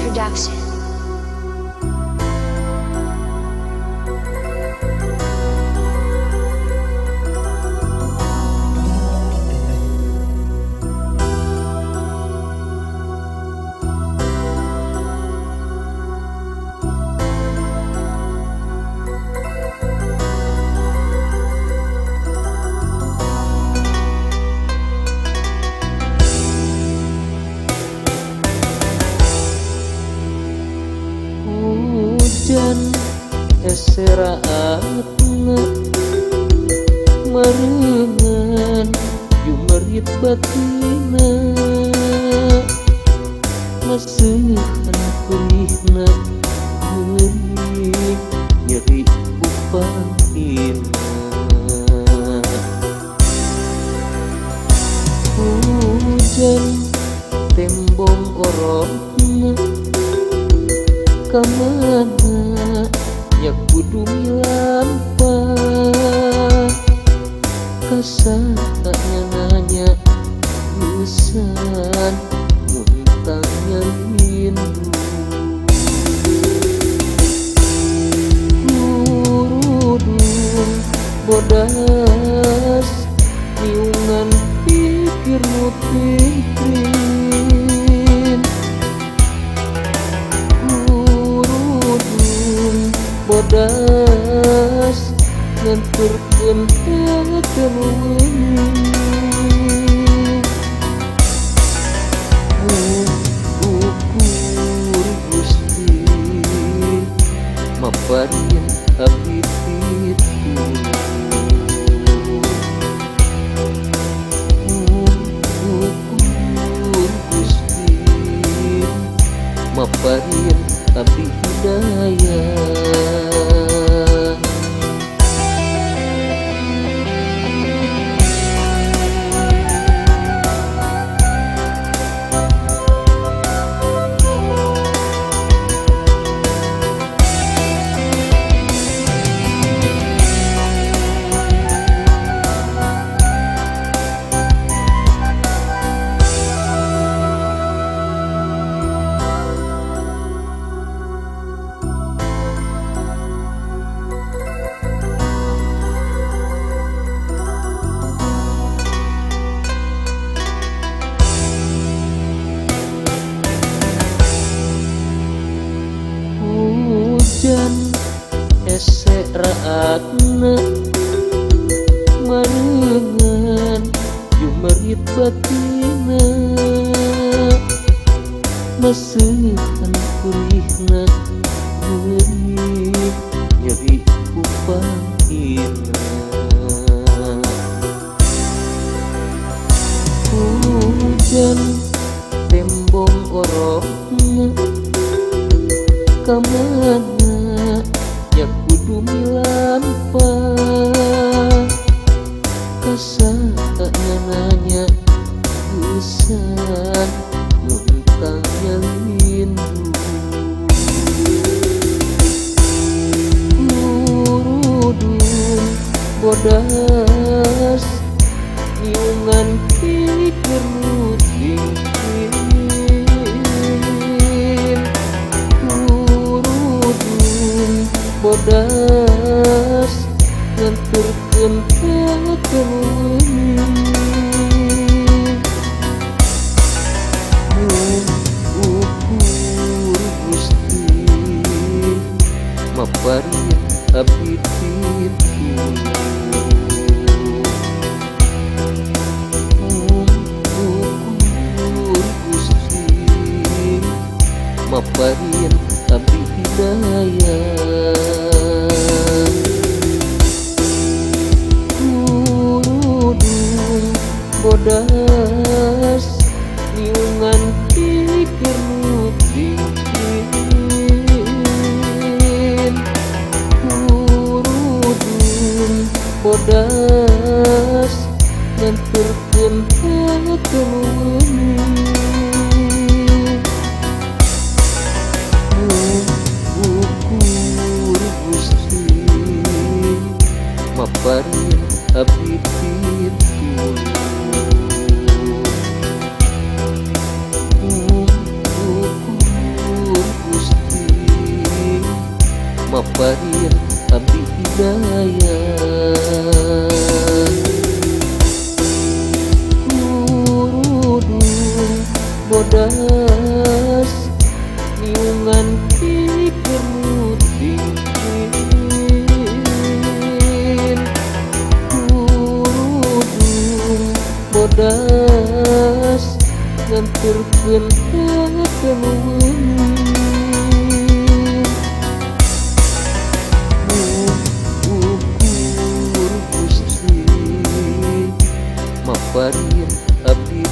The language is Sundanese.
Production. Eseraatna marengan jumerit batina maseuhan perihna geuring nyeri upahina hujan tembong orokna kamana ya kudu milampah kasatanya nanya geusan muntangnya rindu kurudung bodas niungan pikir mutirin bodas nganturkeun hate nu weuni ukur Gusti maparin abdi titu ukur Gusti maparin abdi hidayah. Hujan ese raatna marengan jumerit batina maseuhan perihna geuring nyeri upahina hujan tembong orokna kamana ya kudu milampah kasatanya nanya geusan muntangnya rindu kurudung bodas niungan pikir mutingin bodas nganturkeun hate nu weuni ukur Gusti maparin abdi titu ukur Gusti maparin abdi hidayah. Bodas niungan pikir mutingin kurudung Bodas nganterkeun hate nu weuni. Ukur Gusti maparin abdi pitulung. Ukur Gusti maparin abdi hidayah. Kurudung bodas niungan pikir nu dingin. Kurudung bodas nganterkeun hate nu weuni. Ukur Gusti maparin abdi.